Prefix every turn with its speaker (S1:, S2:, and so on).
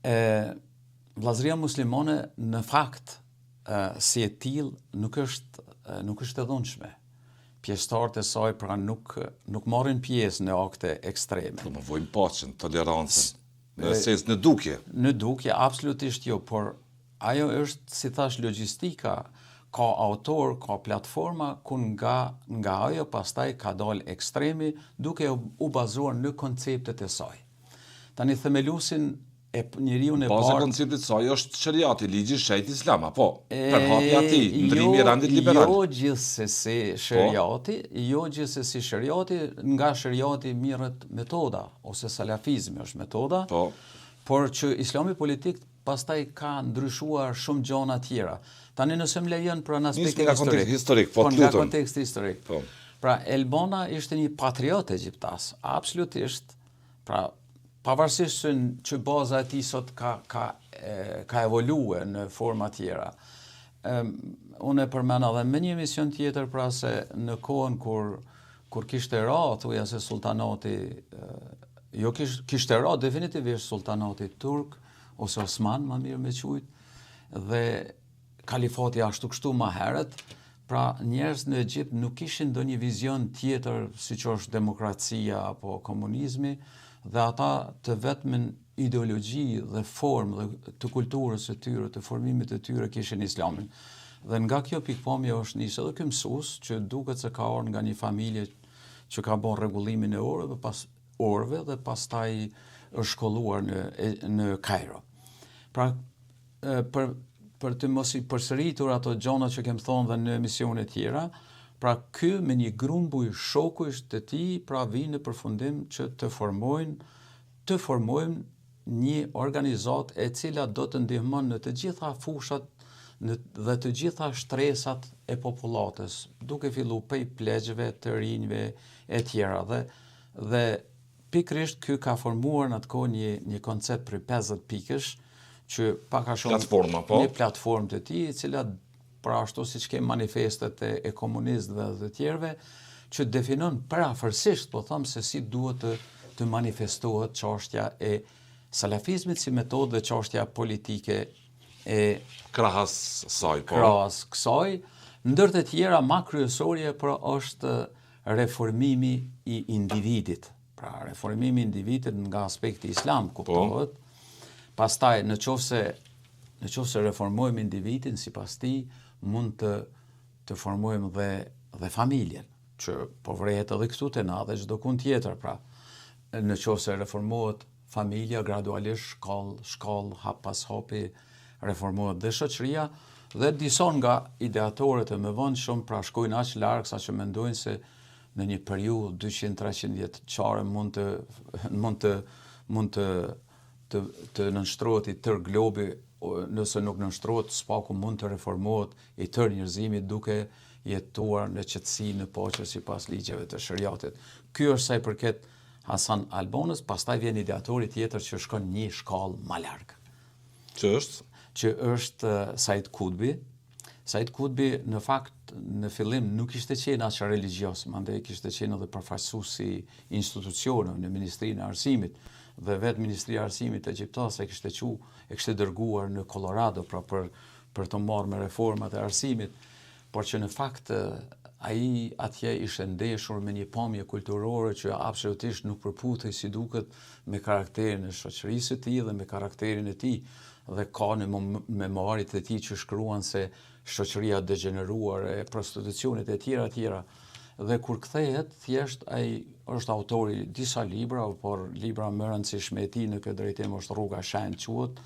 S1: E Vllazëria muslimane në fakt si e tillë nuk është nuk është e dhunshme. Pjesëtarët e saj pra nuk nuk marrin pjesë në akte ekstreme.
S2: Promovojnë paqen, tolerancën. Në esencë në dukje.
S1: Në dukje absolutisht jo, por ajo është, si thash, logjistika, ka autor, ka platforma ku nga nga ajo pastaj ka dalë ekstremi duke u bazuar në konceptet e saj. Tani themelusin e njeriun e
S2: parë... Baza e konceptit të saj është sheriati, ligji i shenjtë islam, apo? Përhapja e tij, ndërrimi i rendit liberal.
S1: Jo gjithsesi po. sheriati, jo gjithsesi sheriati, nga sheriati mirret metoda, ose salafizmi është metoda, po. por që islami politik pastaj ka ndryshuar shumë gjona tjera. Tani nëse më lejon pra në
S2: aspektin historik. Nga konteksti historik, po, po
S1: nga konteksti historik. Po. Pra Elbana ishte një patriot egjiptas, absolutisht, Pra, pavarësisht se që baza e tij sot ka, ka, ka evolue në forma tjera, um, unë e përmena dhe me një emision tjetër, pra se në kohën kur, kur kishte ra, thuja se sultanati, jo kish, kishte ra definitivisht sultanati turk, ose osman, ma mirë me qujt, dhe kalifati ashtu kështu ma herët, pra njerëz në Egjipt nuk kishin ndonjë vizion tjetër siç është demokracia apo komunizmi dhe ata të vetmen ideologji dhe formë dhe të kulturës së tyre, të formimit të tyre kishin islamin. Dhe nga kjo pikëpamje është nisë edhe ky mësues që duket se ka ardhur nga një familje që ka bërë rregullimin e orëve pas orëve dhe pastaj është shkolluar në në Kairo. Pra për për të mos i përsëritur ato gjona që kem thonë dhe në emisione tjera, pra ky me një grumbuj shokujsh të tij, pra vijnë në përfundim që të formojnë të formojnë një organizatë e cila do të ndihmon në të gjitha fushat në, dhe të gjitha shtresat e popullatës, duke fillu prej pleqve, të rinjve e tjera dhe dhe Pikërisht ky ka formuar në atë kohë një një koncept prej 50 pikësh që pak a shumë
S2: platforma, po.
S1: Një platformë të tij, e cila pra ashtu siç ke manifestet e, e komunistëve dhe të tjerëve, që definon përafërsisht, po them se si duhet të të manifestohet çështja e salafizmit si metodë dhe çështja politike e
S2: krahas saj,
S1: po. Krahas kësaj, ndër të tjera ma kryesorja pra është reformimi i individit. Pra, reformimi i individit nga aspekti islam, po. kuptohet. Pastaj, në qoftë se, në qoftë se reformojmë individin, sipas tij, mund të, të formojmë dhe, dhe familjen, që po vrehet edhe këtu te na dhe çdokund tjetër, pra, në qoftë se reformohet familja gradualisht shkallë, shkallë, hap pas hapi, reformohet dhe shoqëria, dhe disa nga ideatorët e mëvonshëm pra shkojnë aq larg sa që mendojnë se në një periudhë 200-300 vjeçare mund të mund të mund të të, të nënshtrohet i tërë globi, nëse nuk nënshtrohet, së paku mund të reformohet i tërë njerëzimi duke jetuar në qetësi, në paqe sipas ligjeve të sheriatit. Ky është sa i përket Hasan Albonës, pastaj vjen ideatori tjetër që shkon një shkallë ma larg.
S2: Që është?
S1: Që është Said Kutbi. Said Kutbi në fakt në fillim nuk ishte qenë aq religjioz, mandej kishte qenë edhe përfaqësues i institucioneve në Ministrinë e Arsimit dhe vetë Ministria e Arsimit egjiptas e kishte çu, e kishte dërguar në Colorado pra për për t'u marrë me reformat e arsimit por që në fakt ai atje ishte ndeshur me një pamje kulturore që absolutisht nuk përputhej si duket me karakterin e shoqërisë së tij dhe me karakterin e tij dhe ka në memoaret e tij që shkruan se shoqëria degjeneruar e prostitucionit e tjera e tjera dhe kur kthehet thjesht ai është autori disa libra por libra më rëndësishme e tij në këtë drejtim është Rruga e Shenjtë quhet.